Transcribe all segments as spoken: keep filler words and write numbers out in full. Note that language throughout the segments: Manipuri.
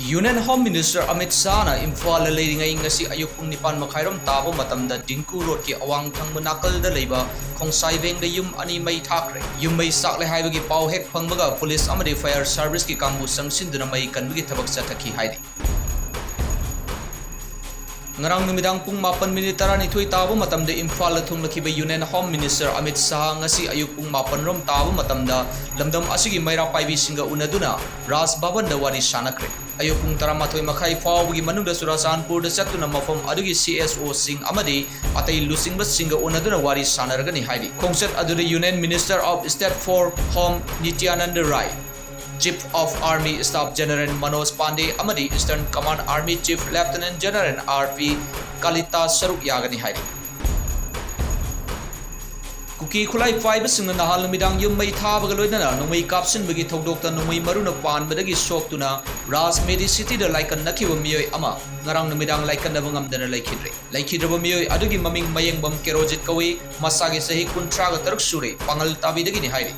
Union Home Minister Amit Shahꯅ ꯏꯝꯐꯥꯜꯗ ꯂꯩꯔꯤꯉꯩ ꯉꯁꯤ ꯑꯌꯨꯛ ꯄꯨꯡ ꯅꯤꯄꯥꯟ ꯃꯈꯥꯏꯔꯣꯝ ꯇꯥꯕ ꯃꯇꯝꯗ ꯗꯤꯡꯀꯨ ꯔꯣꯗꯀꯤ ꯑꯋꯥꯡ ꯊꯪꯕ ꯅꯥꯀꯜꯗ ꯂꯩꯕ ꯈꯣꯡꯁꯥꯏꯕꯦꯡꯗ ꯌꯨꯝ ꯑꯅꯤ ꯃꯩ ꯊꯥꯈ꯭ꯔꯦ꯫ ꯌꯨꯝ ꯃꯩ ꯆꯥꯛꯂꯦ ꯍꯥꯏꯕꯒꯤ ꯄꯥꯎ ꯍꯦꯛ ꯐꯪꯕꯒ ꯄꯨꯂꯤꯁ ꯑꯃꯗꯤ fire serviceꯀꯤ ꯀꯥꯡꯕꯨ ꯆꯪꯁꯤꯟꯗꯨꯅ ꯃꯩ ꯀꯟꯕꯒꯤ ꯊꯕꯛ ꯆꯠꯊꯈꯤ ꯍꯥꯏꯔꯤ꯫ ꯉꯔꯥꯡ ꯅꯨꯃꯤꯗꯥꯡ ꯄꯨꯡ ꯃꯥꯄꯟ ꯃꯤꯅꯤꯠ ꯇꯔꯥꯅꯤꯊꯣꯏ ꯇꯥꯕ ꯃꯇꯝꯗ ꯏꯝꯐꯥꯜꯗ ꯊꯨꯡꯂꯛꯈꯤꯕ Union Home Minister Amit Shah ꯉꯁꯤ ꯑꯌꯨꯛ ꯄꯨꯡ ꯃꯥꯄꯟ ꯔꯣꯝ ꯇꯥꯕ ꯃꯇꯝꯗ ꯂꯝꯗꯝ ꯑꯁꯤꯒꯤ ꯃꯩꯔꯥ ꯄꯥꯏꯕꯤꯁꯤꯡꯒ ꯎꯅꯗꯨꯅ ꯔꯥꯖ ꯚꯕꯟꯗ ꯋꯥꯔꯤ ꯁꯥꯟꯅꯈ꯭ꯔꯦ꯫ ꯑꯌꯨꯛ ꯄꯨꯡ ꯇꯔꯥꯃꯥꯊꯣꯏ ꯃꯈꯥꯏ ꯐꯥꯎꯕꯒꯤ ꯃꯅꯨꯡꯗ ꯆꯨꯔꯥꯆꯥꯟꯄꯨꯔꯗ ꯆꯠꯇꯨꯅ ꯃꯐꯝ ꯑꯗꯨꯒꯤ C S Oꯁꯤꯡ ꯑꯃꯗꯤ ꯑꯇꯩ ꯂꯨꯆꯤꯡꯕꯁꯤꯡꯒ ꯎꯅꯗꯨꯅ ꯋꯥꯔꯤ ꯁꯥꯟꯅꯔꯒꯅꯤ ꯍꯥꯏꯔꯤ꯫ ꯈꯣꯡꯆꯠ ꯑꯗꯨꯗ Union Minister of State for Home Nityanand Rai, Chief of Army Staff General Manoj Pandey ꯑꯃꯗꯤ Eastern Command Army Chief Lieutenant General R P Kalita ꯁꯔꯨꯛ ꯌꯥꯒꯅꯤ ꯍꯥꯏꯔꯤ꯫ ꯀꯨꯀꯤ ꯈꯨꯠꯂꯥꯏ ꯄꯥꯏꯕꯁꯤꯡꯅ ꯅꯍꯥꯟ ꯅꯨꯃꯤꯗꯥꯡ ꯌꯨꯝ ꯃꯩ ꯊꯥꯕꯒ ꯂꯣꯏꯅꯅ ꯅꯣꯡꯃꯩ ꯀꯥꯞꯁꯤꯟꯕꯒꯤ ꯊꯧꯗꯣꯛꯇ ꯅꯣꯡꯃꯩ ꯃꯔꯨꯅ ꯄꯥꯟꯕꯗꯒꯤ ꯁꯣꯛꯇꯨꯅ ꯔꯥꯖꯃꯦꯗꯤ ꯁꯤꯇꯤꯗ ꯂꯥꯏꯀꯠꯅꯈꯤꯕ ꯃꯤꯑꯣꯏ ꯑꯃ ꯉꯔꯥꯡ ꯅꯨꯃꯤꯗꯥꯡ ꯂꯥꯏꯀꯠꯅꯕ ꯉꯝꯗꯅ ꯂꯩꯈꯤꯗ꯭ꯔꯦ꯫ ꯂꯩꯈꯤꯗ꯭ꯔꯕ ꯃꯤꯑꯣꯏ ꯑꯗꯨꯒꯤ ꯃꯃꯤꯡ ꯃꯌꯦꯡꯕꯝ ꯀꯦꯔꯣꯖꯤꯠ ꯀꯧꯏ, ꯃꯁꯥꯒꯤ ꯆꯍꯤ ꯀꯨꯟꯊ꯭ꯔꯥꯒ ꯇꯔꯨꯛ ꯁꯨꯔꯦ, ꯄꯥꯉꯜ ꯇꯥꯕꯤꯗꯒꯤꯅꯤ ꯍꯥꯏꯔꯤ꯫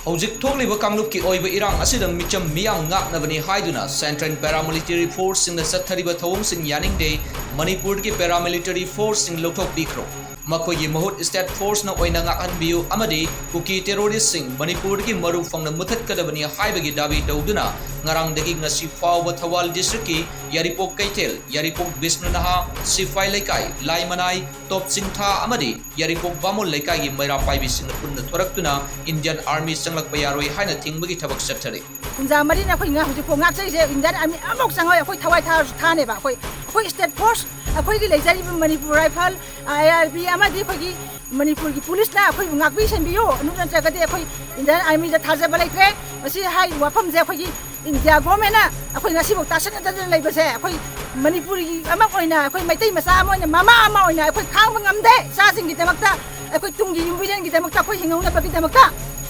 ꯍꯧꯖꯤꯛ ꯊꯣꯛꯂꯤꯕ ꯀꯥꯡꯂꯨꯞꯀꯤ ꯑꯣꯏꯕ ꯏꯔꯥꯡ ꯑꯁꯤꯗ ꯃꯤꯆꯝ ꯃꯤꯌꯥꯝ ꯉꯥꯛꯅꯕꯅꯤ ꯍꯥꯏꯗꯨꯅ Central Paramilitary Forceꯁꯤꯡꯅ ꯆꯠꯊꯔꯤꯕ ꯊꯧꯑꯣꯡꯁꯤꯡ ꯌꯥꯅꯤꯡꯗꯦ, ꯃꯅꯤꯄꯨꯔꯗꯒꯤ Paramilitary Forceꯁꯤꯡ ꯂꯧꯊꯣꯛꯄꯤꯈ꯭ꯔꯣ, ꯃꯈꯣꯏꯒꯤ ꯃꯍꯨꯠ State Forceꯅ ꯑꯣꯏꯅ ꯉꯥꯛꯍꯟꯕꯤꯌꯨ ꯑꯃꯗꯤ ꯀꯨꯀꯤ terroristꯁꯤꯡ ꯃꯅꯤꯄꯨꯔꯗꯒꯤ ꯃꯔꯨ ꯐꯪꯅ ꯃꯨꯊꯠꯀꯗꯕꯅꯤ ꯍꯥꯏꯕꯒꯤ ꯗꯥꯕꯤ ꯇꯧꯗꯨꯅ ꯉꯔꯥꯡꯗꯒꯤ ꯉꯁꯤ ꯐꯥꯎꯕ ꯊꯧꯕꯥꯜ districtꯀꯤ ꯌꯥꯏꯔꯤꯄꯣꯛ ꯀꯩꯊꯦꯜ, ꯌꯥꯏꯔꯤꯄꯣꯛ ꯕꯤꯁꯅꯨ ꯅꯍꯥ, ꯁꯤꯐꯥꯏ ꯂꯩꯀꯥꯏ, ꯂꯥꯏꯃꯅꯥꯏ, ꯇꯣꯞ ꯆꯤꯡꯊꯥ ꯑꯃꯗꯤ ꯌꯥꯏꯔꯤꯄꯣꯛ ꯕꯥꯃꯣꯟ ꯂꯩꯀꯥꯏꯒꯤ ꯃꯩꯔꯥ ꯄꯥꯏꯕꯤꯁꯤꯡꯅ ꯄꯨꯟꯅ ꯊꯣꯔꯛꯇꯨꯅ Indian Army ꯆꯪꯂꯛꯄ ꯌꯥꯔꯣꯏ ꯍꯥꯏꯅ ꯊꯤꯡꯕꯒꯤ ꯊꯕꯛ ꯆꯠꯊꯔꯤ꯫ ꯀꯨꯟꯖꯥ ꯃꯔꯤꯅ ꯑꯩꯈꯣꯏ ꯉꯥ-, ꯍꯧꯖꯤꯛꯐꯥꯎ ꯉꯥꯛꯆꯔꯤꯁꯦ꯫ Indian Army ꯑꯃꯐꯥꯎ ꯆꯪꯉꯣꯏ꯫ ꯑꯩꯈꯣꯏ ꯊꯋꯥꯏ ꯊꯥꯔꯁꯨ ꯊꯥꯅꯦꯕ꯫ ꯑꯩꯈꯣꯏ, ꯑꯩꯈꯣꯏ State Force, ꯑꯩꯈꯣꯏꯒꯤ ꯂꯩꯖꯔꯤꯕ Manipur Rifle, I R B ꯑꯃꯗꯤ ꯑꯩꯈꯣꯏꯒꯤ ꯃꯅꯤꯄꯨꯔꯒꯤ ꯄꯨꯂꯤꯁꯅ ꯑꯩꯈꯣꯏꯕꯨ ꯉꯥꯛꯄꯤ ꯁꯦꯟꯕꯤꯌꯨ, ꯑꯗꯨ ꯅꯠꯇ꯭ꯔꯒꯗꯤ ꯑꯩꯈꯣꯏ Indian Armyꯗ ꯊꯥꯖꯕ ꯂꯩꯇ꯭ꯔꯦ꯫ ꯃꯁꯤ ꯍꯥꯏꯔꯤꯕ ꯋꯥꯐꯝꯁꯦ ꯑꯩꯈꯣꯏꯒꯤ India governmentꯅ ꯑꯩꯈꯣꯏ ꯉꯁꯤꯐꯥꯎ ꯇꯥꯁꯟꯅꯗꯅ ꯂꯩꯕꯁꯦ, ꯑꯩꯈꯣꯏ ꯃꯅꯤꯄꯨꯔꯤ ꯑꯃ ꯑꯣꯏꯅ, ꯑꯩꯈꯣꯏ ꯃꯩꯇꯩ ꯃꯆꯥ ꯑꯃ ꯑꯣꯏꯅ, ꯃꯃꯥ ꯑꯃ ꯑꯣꯏꯅ ꯑꯩꯈꯣꯏ ꯈꯥꯡꯕ ꯉꯝꯗꯦ꯫ ꯏꯆꯥꯁꯤꯡꯒꯤꯗꯃꯛꯇ, ꯑꯩꯈꯣꯏ ꯇꯨꯡꯒꯤ ꯌꯨꯝꯕꯤꯔꯦꯟꯒꯤꯗꯃꯛꯇ, ꯑꯩꯈꯣꯏ ꯍꯤꯡꯍꯧꯅꯕꯒꯤꯗꯃꯛꯇ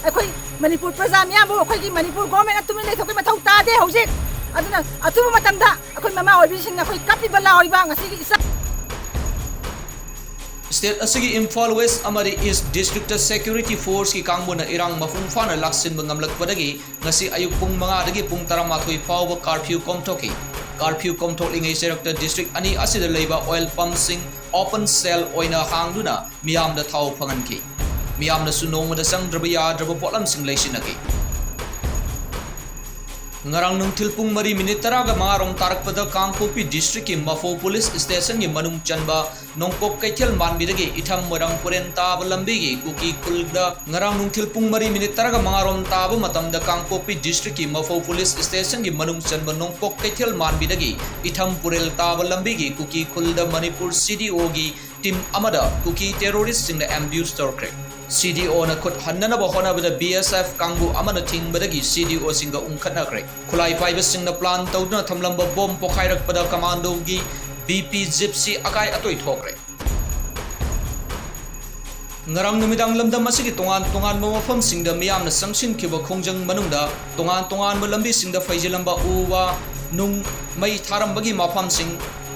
ꯑꯩꯈꯣꯏ ꯃꯅꯤꯄꯨꯔ ꯄ꯭ꯔꯖꯥ ꯃꯤꯌꯥꯝꯕꯨ ꯑꯩꯈꯣꯏꯒꯤ ꯃꯅꯤꯄꯨꯔ governmentꯅ ꯇꯨꯃꯤꯟ ꯂꯩꯊꯣꯛꯄꯒꯤ ꯃꯊꯧ ꯇꯥꯗꯦ ꯍꯧꯖꯤꯛ꯫ ꯑꯗꯨꯅ ꯑꯊꯨꯕ ꯃꯇꯝꯗ ꯑꯩꯈꯣꯏ ꯃꯃꯥ ꯑꯣꯏꯕꯤꯁꯤꯡꯅ ꯑꯩꯈꯣꯏ ꯀꯞꯄꯤꯕ ꯂꯥꯎꯔꯤꯕ ꯉꯁꯤꯒꯤ ꯏꯆꯥ State ꯑꯁꯤꯒꯤ ꯏꯝꯐꯥꯜ ꯋꯦꯁ ꯑꯃꯗꯤ ꯏꯁ ꯗꯤꯁꯇ꯭ꯔꯤꯛꯇ ꯁꯦꯀ꯭ꯌꯨꯔꯤꯇꯤ ꯐꯣꯔꯁꯀꯤ ꯀꯥꯡꯕꯨꯅ ꯏꯔꯥꯡ ꯃꯄꯨꯡ ꯐꯥꯅ ꯂꯥꯛꯁꯤꯟꯕ ꯉꯝꯂꯛꯄꯗꯒꯤ ꯉꯁꯤ ꯑꯌꯨꯛ ꯄꯨꯡ ꯃꯉꯥꯗꯒꯤ ꯄꯨꯡ ꯇꯔꯥꯃꯥꯊꯣꯏ ꯐꯥꯎꯕ ꯀꯥꯔꯐ꯭ꯌꯨ ꯀꯣꯝꯊꯣꯛꯈꯤ꯫ ꯀꯥꯔꯐ꯭ꯌꯨ ꯀꯣꯝꯊꯣꯛꯂꯤꯉꯩ ꯆꯩꯔꯛꯇ ꯗꯤꯁꯇ꯭ꯔꯤꯛ ꯑꯅꯤ ꯑꯁꯤꯗ ꯂꯩꯕ ꯑꯣꯏꯜ ꯄꯝꯁꯤꯡ ꯑꯣꯄꯟ ꯁꯦꯜ ꯑꯣꯏꯅ ꯍꯥꯡꯗꯨꯅ ꯃꯤꯌꯥꯝꯗ ꯊꯥꯎ ꯐꯪꯍꯟꯈꯤ꯫ ꯃꯤꯌꯥꯝꯅꯁꯨ ꯅꯣꯡꯃꯗ ꯆꯪꯗ꯭ꯔꯕ ꯌꯥꯗ꯭ꯔꯕ ꯄꯣꯠꯂꯝꯁꯤꯡ ꯂꯩꯁꯤꯟꯅꯈꯤ꯫ ꯉꯔꯥꯡ ꯅꯨꯡꯊꯤꯜ ꯄꯨꯡ ꯃꯔꯤ ꯃꯤꯅꯤꯠ ꯇꯔꯥꯒ ꯃꯉꯥꯔꯣꯝ ꯇꯥꯔꯛꯄꯗ ꯀꯥꯡꯄꯣꯛꯄꯤ ꯗꯤꯁꯇ꯭ꯔꯤꯛꯀꯤ ꯃꯐꯧ ꯄꯨꯂꯤꯁ ꯁ꯭ꯇꯦꯁꯟꯒꯤ ꯃꯅꯨꯡ ꯆꯟꯕ ꯅꯣꯡꯄꯣꯛ ꯀꯩꯊꯦꯜ ꯃꯥꯟꯕꯤꯗꯒꯤ ꯏꯊꯝ ꯃꯣꯏꯔꯥꯡ ꯄꯨꯔꯦꯟ ꯇꯥꯕ ꯂꯝꯕꯤꯒꯤ ꯀꯨꯀꯤ ꯈꯨꯜꯗ ꯉꯔꯥꯡ ꯅꯨꯡꯊꯤꯜ ꯄꯨꯡ ꯃꯔꯤ ꯃꯤꯅꯤꯠ ꯇꯔꯥꯒ ꯃꯉꯥꯔꯣꯝ ꯇꯥꯕ ꯃꯇꯝꯗ ꯀꯥꯡꯄꯣꯛꯄꯤ ꯗꯤꯁꯇ꯭ꯔꯤꯛꯀꯤ ꯃꯐꯧ ꯄꯨꯂꯤꯁ ꯁ꯭ꯇꯦꯁꯟꯒꯤ ꯃꯅꯨꯡ ꯆꯟꯕ ꯅꯣꯡꯄꯣꯛ ꯀꯩꯊꯦꯜ ꯃꯥꯟꯕꯤꯗꯒꯤ ꯏꯊꯝ ꯄꯨꯔꯦꯜ ꯇꯥꯕ ꯂꯝꯕꯤꯒꯤ ꯀꯨꯀꯤ ꯈꯨꯜꯗ ꯃꯅꯤꯄꯨꯔ ꯁꯤ ꯗꯤ ꯑꯣꯒꯤ ꯇꯤꯝ ꯑꯃꯗ ꯀꯨꯀꯤ ꯇꯦꯔꯣꯔꯤꯁ꯭ꯠꯁꯤꯡꯅ ꯑꯦꯝꯕ꯭ꯌꯨꯁ ꯇꯧꯔꯛꯈ꯭ꯔꯦ꯫ ꯁꯤ ꯗꯤ ꯑꯣꯅ ꯈꯨꯠ ꯍꯟꯅꯅꯕ ꯍꯣꯠꯅꯕꯗ ꯕꯤ ꯑꯦꯁ ꯑꯦꯐ ꯀꯥꯡꯕꯨ ꯑꯃꯅ ꯊꯤꯡꯕꯗꯒꯤ ꯁꯤ ꯗꯤ ꯑꯣꯁꯤꯡꯒ ꯎꯪꯈꯠꯅꯈ꯭ꯔꯦ꯫ ꯈꯨꯠꯂꯥꯏ ꯄꯥꯏꯕꯁꯤꯡꯅ ꯄ꯭ꯂꯥꯟ ꯇꯧꯗꯨꯅ ꯊꯝꯂꯝꯕ ꯕꯣꯝ ꯄꯣꯈꯥꯏꯔꯛꯄꯗ ꯀꯃꯥꯟꯗꯣꯒꯤ ꯕꯤ ꯄꯤ ꯖꯤꯞꯁꯤ ꯑꯀꯥꯏ ꯑꯇꯣꯏ ꯊꯣꯛꯈ꯭ꯔꯦ꯫ ꯉꯔꯥꯡ ꯅꯨꯃꯤꯗꯥꯡ ꯂꯝꯗꯝ ꯑꯁꯤꯒꯤ ꯇꯣꯉꯥꯟ ꯇꯣꯉꯥꯟꯕ ꯃꯐꯝꯁꯤꯡꯗ ꯃꯤꯌꯥꯝꯅ ꯆꯪꯁꯤꯟꯈꯤꯕ ꯈꯣꯡꯖꯪ ꯃꯅꯨꯡꯗ ꯇꯣꯉꯥꯟ ꯇꯣꯉꯥꯟꯕ ꯂꯝꯕꯤꯁꯤꯡꯗ ꯐꯩꯖꯤꯜꯂꯝꯕ ꯎ ꯋꯥ, ꯅꯨꯡ, ꯃꯩ ꯊꯥꯔꯝꯕꯒꯤ ꯃꯐꯝꯁꯤꯡ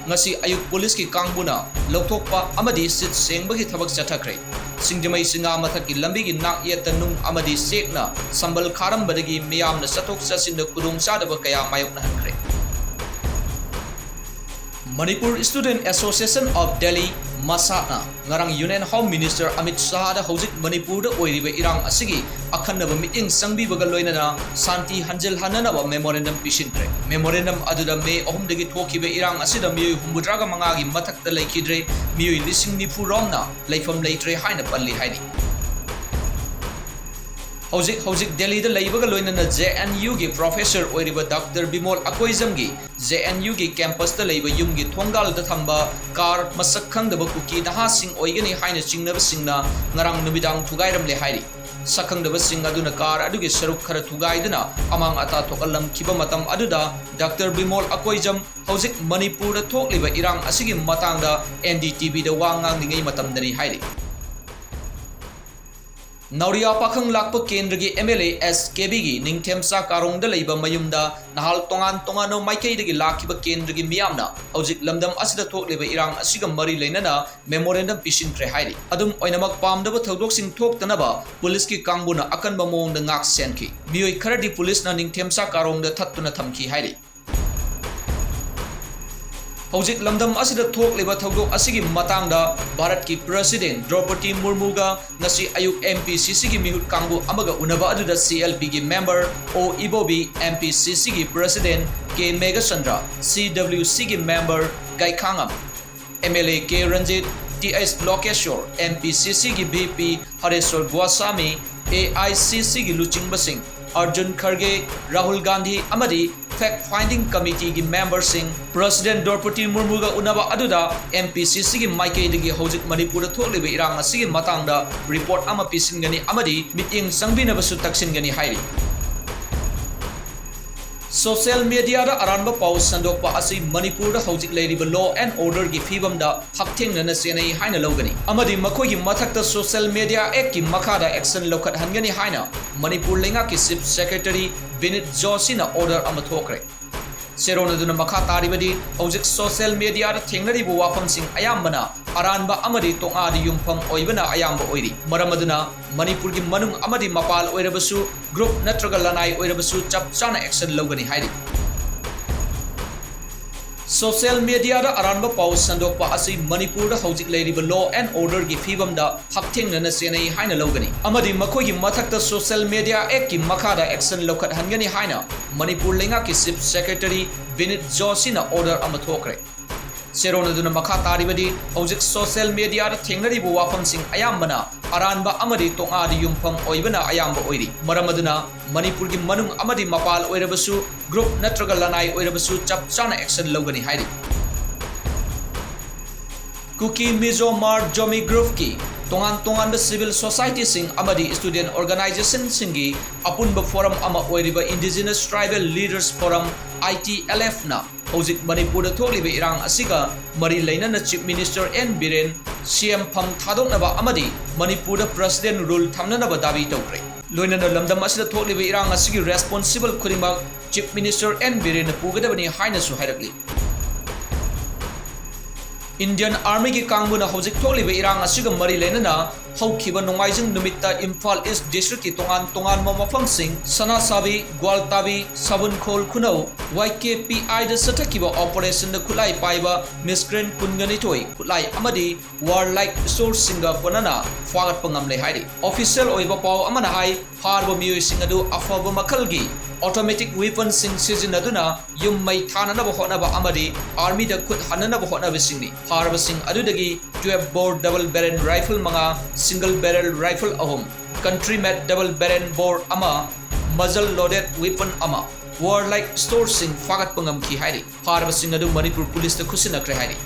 ꯉꯁꯤ ꯑꯌꯨꯛ ꯄꯨꯂꯤꯁꯀꯤ ꯀꯥꯡꯕꯨꯅ ꯂꯧꯊꯣꯛꯄ ꯑꯃꯗꯤ ꯁꯤꯠ ꯁꯦꯡꯕꯒꯤ ꯊꯕꯛ ꯆꯠꯊꯈ꯭ꯔꯦ꯫ ꯁꯤꯡꯖꯃꯩ ꯆꯤꯉꯥ ꯃꯊꯛꯀꯤ ꯂꯝꯕꯤꯒꯤ ꯅꯥꯛꯌꯦꯠꯇ ꯅꯨꯡ ꯑꯃꯗꯤ ꯆꯦꯛꯅ ꯁꯝꯕꯜ ꯈꯥꯔꯝꯕꯗꯒꯤ ꯃꯤꯌꯥꯝꯅ ꯆꯠꯊꯣꯛ ꯆꯠꯁꯤꯟꯗ ꯈꯨꯗꯣꯡꯆꯥꯗꯕ ꯀꯌꯥ ꯃꯥꯌꯣꯛꯅꯍꯟꯈ꯭ꯔꯦ꯫ Manipur Student Association of Delhi, ꯃꯁꯥꯠꯅ ꯉꯔꯥꯡ Union Home Minister ꯑꯃꯤꯠ ꯁꯥꯍꯗ ꯍꯧꯖꯤꯛ ꯃꯅꯤꯄꯨꯔꯗ ꯑꯣꯏꯔꯤꯕ ꯏꯔꯥꯡ ꯑꯁꯤꯒꯤ ꯑꯈꯟꯅꯕ ꯃꯤꯠꯌꯦꯡ ꯆꯪꯕꯤꯕꯒ ꯂꯣꯏꯅꯅ ꯁꯥꯟꯇꯤ ꯍꯟꯖꯤꯜꯍꯟꯅꯅꯕ memorandum ꯄꯤꯁꯤꯟꯈ꯭ꯔꯦ꯫ Memorandum ꯑꯗꯨꯗ ꯃꯦ ꯑꯍꯨꯝꯗꯒꯤ ꯊꯣꯛꯈꯤꯕ ꯏꯔꯥꯡ ꯑꯁꯤꯗ ꯃꯤꯑꯣꯏ ꯍꯨꯝꯐꯨꯇꯔꯥꯒ ꯃꯉꯥꯒꯤ ꯃꯊꯛꯇ ꯂꯩꯈꯤꯗ꯭ꯔꯦ, ꯃꯤꯑꯣꯏ ꯂꯤꯁꯤꯡ ꯅꯤꯐꯨ ꯔꯣꯝꯅ ꯂꯩꯐꯝ ꯂꯩꯇ꯭ꯔꯦ ꯍꯥꯏꯅ ꯄꯜꯂꯤ ꯍꯥꯏꯔꯤ꯫ ꯍꯧꯖꯤꯛ ꯍꯧꯖꯤꯛ ꯗꯦꯜꯂꯤꯗ ꯂꯩꯕꯒ ꯂꯣꯏꯅꯅ ꯖꯦ ꯑꯦꯟ ꯌꯨꯒꯤ professor ꯑꯣꯏꯔꯤꯕ ꯗꯥꯛꯇꯔ ꯕꯤꯃꯣꯜ ꯑꯀꯣꯏꯖꯝꯒꯤ ꯖꯦ ꯑꯦꯟ ꯌꯨꯒꯤ campusꯇ ꯂꯩꯕ ꯌꯨꯝꯒꯤ ꯊꯣꯡꯒꯥꯜꯗ ꯊꯝꯕ car ꯃꯁꯛ ꯈꯪꯗꯕ ꯀꯨꯀꯤ ꯅꯍꯥꯁꯤꯡ ꯑꯣꯏꯒꯅꯤ ꯍꯥꯏꯅ ꯆꯤꯡꯅꯕꯁꯤꯡꯅ ꯉꯔꯥꯡ ꯅꯨꯃꯤꯗꯥꯡ ꯊꯨꯒꯥꯏꯔꯝꯂꯦ ꯍꯥꯏꯔꯤ꯫ ꯁꯛꯈꯪꯗꯕꯁꯤꯡ ꯑꯗꯨꯅ car ꯑꯗꯨꯒꯤ ꯁꯔꯨꯛ ꯈꯔ ꯊꯨꯒꯥꯏꯗꯨꯅ ꯑꯃꯥꯡ ꯑꯇꯥ ꯊꯣꯛꯍꯜꯂꯝꯈꯤꯕ ꯃꯇꯝ ꯑꯗꯨꯗ ꯗꯥꯛꯇꯔ ꯕꯤꯃꯣꯜ ꯑꯀꯣꯏꯖꯝ ꯍꯧꯖꯤꯛ ꯃꯅꯤꯄꯨꯔꯗ ꯊꯣꯛꯂꯤꯕ ꯏꯔꯥꯡ ꯑꯁꯤꯒꯤ ꯃꯇꯥꯡꯗ ꯑꯦꯟ ꯗꯤ ꯇꯤ ꯚꯤꯗ ꯋꯥ ꯉꯥꯡꯂꯤꯉꯩ ꯃꯇꯝꯗꯅꯤ ꯍꯥꯏꯔꯤ꯫ ꯅꯥꯎꯔꯤꯌꯥ ꯄꯥꯈꯪ ꯂꯥꯛꯄ ꯀꯦꯟꯗ꯭ꯔꯒꯤ M L A S K Bꯒꯤ ꯅꯤꯡꯊꯦꯝꯆꯥ ꯀꯥꯔꯣꯡꯗ ꯂꯩꯕ ꯃꯌꯨꯝꯗ ꯅꯍꯥꯜ ꯇꯣꯉꯥꯟ ꯇꯣꯉꯥꯟꯕ ꯃꯥꯏꯀꯩꯗꯒꯤ ꯂꯥꯛꯈꯤꯕ ꯀꯦꯟꯗ꯭ꯔꯒꯤ ꯃꯤꯌꯥꯝꯅ ꯍꯧꯖꯤꯛ ꯂꯝꯗꯝ ꯑꯁꯤꯗ ꯊꯣꯛꯂꯤꯕ ꯏꯔꯥꯡ ꯑꯁꯤꯒ ꯃꯔꯤ ꯂꯩꯅꯅ memorandum ꯄꯤꯁꯤꯟꯈ꯭ꯔꯦ ꯍꯥꯏꯔꯤ꯫ ꯑꯗꯨꯝ ꯑꯣꯏꯅꯃꯛ, ꯄꯥꯝꯗꯕ ꯊꯧꯗꯣꯛꯁꯤꯡ ꯊꯣꯛꯇꯅꯕ ꯄꯨꯂꯤꯁꯀꯤ ꯀꯥꯡꯕꯨꯅ ꯑꯀꯟꯕ ꯃꯑꯣꯡꯗ ꯉꯥꯛ ꯁꯦꯟꯈꯤ꯫ ꯃꯤꯑꯣꯏ ꯈꯔꯗꯤ ꯄꯨꯂꯤꯁꯅ ꯅꯤꯡꯊꯦꯝꯆꯥ ꯀꯥꯔꯣꯡꯗ ꯊꯠꯇꯨꯅ ꯊꯝꯈꯤ ꯍꯥꯏꯔꯤ꯫ ꯍꯧꯖꯤꯛ ꯂꯝꯗꯝ ꯑꯁꯤꯗ ꯊꯣꯛꯂꯤꯕ ꯊꯧꯗꯣꯛ ꯑꯁꯤꯒꯤ ꯃꯇꯥꯡꯗ ꯚꯥꯔꯠꯀꯤ President ꯗ꯭ꯔꯧꯄꯗꯤ ꯃꯨꯔꯃꯨꯒ ꯉꯁꯤ ꯑꯌꯨꯛ M P C Cꯒꯤ ꯃꯤꯍꯨꯠ ꯀꯥꯡꯕꯨ ꯑꯃꯒ ꯎꯅꯕ ꯑꯗꯨꯗ C L Pꯒꯤ member O Ibobi, M P C Cꯒꯤ President K Meghachandra, C W Cꯒꯤ member ꯒꯥꯏꯈꯥꯉꯝ, M L A K Ranjit, T H ꯂꯣꯀꯦꯁꯣꯔ, M P C Cꯒꯤ V P ꯍꯔꯦꯁꯣꯔ Goswami, A I C Cꯒꯤ ꯂꯨꯆꯤꯡꯕꯁꯤꯡ Arjun ꯈꯔꯒꯦ, Rahul Gandhi ꯑꯃꯗꯤ Fact Finding Committeeꯒꯤ memberꯁꯤꯡ President ꯗ꯭ꯔꯧꯄꯗꯤ ꯃꯨꯔꯃꯨꯒ ꯎꯅꯕ ꯑꯗꯨꯗ M P C Cꯒꯤ ꯃꯥꯏꯀꯩꯗꯒꯤ ꯍꯧꯖꯤꯛ ꯃꯅꯤꯄꯨꯔꯗ ꯊꯣꯛꯂꯤꯕ ꯏꯔꯥꯡ ꯑꯁꯤꯒꯤ ꯃꯇꯥꯡꯗ report ꯑꯃ ꯄꯤꯁꯤꯟꯒꯅꯤ ꯑꯃꯗꯤ ꯃꯤꯠꯌꯦꯡ ꯆꯪꯕꯤꯅꯕꯁꯨ ꯇꯛꯁꯤꯟꯒꯅꯤ ꯍꯥꯏꯔꯤ꯫ Social mediaꯗ ꯑꯔꯥꯟꯕ ꯄꯥꯎ ꯁꯟꯗꯣꯛꯄ ꯑꯁꯤ ꯃꯅꯤꯄꯨꯔꯗ ꯍꯧꯖꯤꯛ ꯂꯩꯔꯤꯕ law and orderꯒꯤ ꯐꯤꯕꯝꯗ ꯍꯛꯊꯦꯡꯅꯅ ꯆꯦꯟꯅꯩ ꯍꯥꯏꯅ ꯂꯧꯒꯅꯤ ꯑꯃꯗꯤ ꯃꯈꯣꯏꯒꯤ ꯃꯊꯛꯇ Social Media Actꯀꯤ ꯃꯈꯥꯗ action ꯂꯧꯈꯠꯍꯟꯒꯅꯤ ꯍꯥꯏꯅ ꯃꯅꯤꯄꯨꯔ ꯂꯩꯉꯥꯛꯀꯤ Chief Secretary ꯕꯤꯅꯤꯠ ꯖꯣꯁꯤꯅ order ꯑꯃ ꯊꯣꯛꯈ꯭ꯔꯦ꯫ ꯁꯦꯔꯣꯟ ꯑꯗꯨꯅ ꯃꯈꯥ ꯇꯥꯔꯤꯕꯗꯤ, ꯍꯧꯖꯤꯛ social mediaꯗ ꯊꯦꯡꯅꯔꯤꯕ ꯋꯥꯐꯝꯁꯤꯡ ꯑꯌꯥꯝꯕꯅ ꯑꯔꯥꯟꯕ ꯑꯃꯗꯤ ꯇꯣꯉꯥꯗ ꯌꯨꯝꯐꯝ ꯑꯣꯏꯕꯅ ꯑꯌꯥꯝꯕ ꯑꯣꯏꯔꯤ꯫ ꯃꯔꯝ ꯑꯗꯨꯅ ꯃꯅꯤꯄꯨꯔꯒꯤ ꯃꯅꯨꯡ ꯑꯃꯗꯤ ꯃꯄꯥꯜ ꯑꯣꯏꯔꯕꯁꯨ, group ꯅꯠꯇ꯭ꯔꯒ ꯂꯅꯥꯏ ꯑꯣꯏꯔꯕꯁꯨ ꯆꯞ ꯆꯥꯅ action ꯂꯧꯒꯅꯤ ꯍꯥꯏꯔꯤ꯫ Social mediaꯗ ꯑꯔꯥꯟꯕ ꯄꯥꯎ ꯁꯟꯗꯣꯛꯄ ꯑꯁꯤ ꯃꯅꯤꯄꯨꯔꯗ ꯍꯧꯖꯤꯛ ꯂꯩꯔꯤꯕ law and orderꯒꯤ ꯐꯤꯕꯝꯗ ꯍꯛꯊꯦꯡꯅꯅ ꯆꯦꯟꯅꯩ ꯍꯥꯏꯅ ꯂꯧꯒꯅꯤ ꯑꯃꯗꯤ ꯃꯈꯣꯏꯒꯤ ꯃꯊꯛꯇ Social Media Actꯀꯤ ꯃꯈꯥꯗ action ꯂꯧꯈꯠꯍꯟꯒꯅꯤ ꯍꯥꯏꯅ ꯃꯅꯤꯄꯨꯔ ꯂꯩꯉꯥꯛꯀꯤ Chief Secretary ꯕꯤꯅꯤꯠ ꯖꯣꯁꯤꯅ order ꯑꯃ ꯊꯣꯛꯈ꯭ꯔꯦ꯫ ꯁꯦꯔꯣꯟ ꯑꯗꯨꯅ ꯃꯈꯥ ꯇꯥꯔꯤꯕꯗꯤ, ꯍꯧꯖꯤꯛ social mediaꯗ ꯊꯦꯡꯅꯔꯤꯕ ꯋꯥꯐꯝꯁꯤꯡ ꯑꯌꯥꯝꯕꯅ ꯑꯔꯥꯟꯕ ꯑꯃꯗꯤ ꯇꯣꯉꯥꯗ ꯌꯨꯝꯐꯝ ꯑꯣꯏꯕꯅ ꯑꯌꯥꯝꯕ ꯑꯣꯏꯔꯤ꯫ ꯃꯔꯝ ꯑꯗꯨꯅ ꯃꯅꯤꯄꯨꯔꯒꯤ ꯃꯅꯨꯡ ꯑꯃꯗꯤ ꯃꯄꯥꯜ ꯑꯣꯏꯔꯕꯁꯨ, group ꯅꯠꯇ꯭ꯔꯒ ꯂꯅꯥꯏ ꯑꯣꯏꯔꯕꯁꯨ ꯆꯞ ꯆꯥꯅ action ꯂꯧꯒꯅꯤ ꯍꯥꯏꯔꯤ꯫ ꯀꯨꯀꯤ ꯃꯤꯖꯣ ꯃꯥꯔ ꯖꯣꯃꯤ groupꯀꯤ ꯇꯣꯉꯥꯟ ꯇꯣꯉꯥꯟꯕ civil societyꯁꯤꯡ ꯑꯃꯗꯤ student organizationꯁꯤꯡꯒꯤ ꯑꯄꯨꯟꯕ forum ꯑꯃ ꯑꯣꯏꯔꯤꯕ Indigenous Tribal Leaders Forum, I T L Fꯅ ꯍꯧꯖꯤꯛ ꯃꯅꯤꯄꯨꯔꯗ ꯊꯣꯛꯂꯤꯕ ꯏꯔꯥꯡ ꯑꯁꯤꯒ ꯃꯔꯤ ꯂꯩꯅꯅ Chief Minister N ꯕꯤꯔꯦꯟ, ꯁꯤ ꯑꯦꯝ ꯐꯝ ꯊꯥꯗꯣꯛꯅꯕ ꯑꯃꯗꯤ ꯃꯅꯤꯄꯨꯔꯗ President Rule ꯊꯝꯅꯅꯕ ꯗꯥꯕꯤ ꯇꯧꯈ꯭ꯔꯦ꯫ ꯂꯣꯏꯅꯅ ꯂꯝꯗꯝ ꯑꯁꯤꯗ ꯊꯣꯛꯂꯤꯕ ꯏꯔꯥꯡ ꯑꯁꯤꯒꯤ responsible ꯈꯨꯗꯤꯡꯃꯛ Chief Minister N Biren ꯄꯨꯒꯗꯕꯅꯤ ꯍꯥꯏꯅꯁꯨ ꯍꯥꯏꯔꯛꯂꯤ꯫ Indian Armyꯒꯤ ꯀꯥꯡꯕꯨꯅ ꯍꯧꯖꯤꯛ ꯊꯣꯛꯂꯤꯕ ꯏꯔꯥꯡ ꯑꯁꯤꯒ ꯃꯔꯤ ꯂꯩꯅꯅ ꯍꯧꯈꯤꯕ ꯅꯣꯡꯃꯥꯏꯖꯤꯡ ꯅꯨꯃꯤꯠꯇ ꯏꯝꯐꯥꯜ East Districtꯀꯤ ꯇꯣꯉꯥꯟ ꯇꯣꯉꯥꯟꯕ ꯃꯐꯝꯁꯤꯡ ꯁꯅꯥꯁꯥꯕꯤ, ꯒ꯭ꯋꯥꯜꯇꯥꯕꯤ, ꯁꯥꯕꯨꯟꯈꯣꯜ ꯈꯨꯅꯧ, Y K P Iꯗ ꯆꯠꯊꯈꯤꯕ operationꯗ ꯈꯨꯠꯂꯥꯏ ꯄꯥꯏꯕ miscreant ꯀꯨꯟꯒ ꯅꯤꯊꯣꯏ, ꯈꯨꯠꯂꯥꯏ ꯑꯃꯗꯤ warlike storeꯁꯤꯡꯒ ꯀꯣꯟꯅꯅ ꯐꯥꯒꯠꯄ ꯉꯝꯂꯦ ꯍꯥꯏꯔꯤ꯫ Official ꯑꯣꯏꯕ ꯄꯥꯎ ꯑꯃꯅ ꯍꯥꯏ, ꯐꯥꯔꯕ ꯃꯤꯑꯣꯏꯁꯤꯡ ꯑꯗꯨ ꯑꯐꯕ ꯃꯈꯜꯒꯤ automatic weaponꯁꯤꯡ ꯁꯤꯖꯤꯟꯅꯗꯨꯅ ꯌꯨꯝ ꯃꯩ ꯊꯥꯅꯅꯕ ꯍꯣꯠꯅꯕ ꯑꯃꯗꯤ Armyꯗ ꯈꯨꯠ ꯍꯟꯅꯅꯕ ꯍꯣꯠꯅꯕꯁꯤꯡꯅꯤ꯫ ꯐꯥꯔꯕꯁꯤꯡ ꯑꯗꯨꯗꯒꯤ twelve bore double barrel rifle ꯃꯉꯥ, single barrel rifle ꯑꯍꯨꯝ, country made double barrel bore ꯑꯃ, muzzle loaded weapon ꯑꯃ, warlike storeꯁꯤꯡ ꯐꯥꯒꯠꯄ ꯉꯝꯈꯤ ꯍꯥꯏꯔꯤ꯫ ꯐꯥꯔꯕꯁꯤꯡ ꯑꯗꯨ ꯃꯅꯤꯄꯨꯔ ꯄꯨꯂꯤꯁꯇ ꯈꯨꯠꯁꯤꯟꯅꯈ꯭ꯔꯦ ꯍꯥꯏꯔꯤ꯫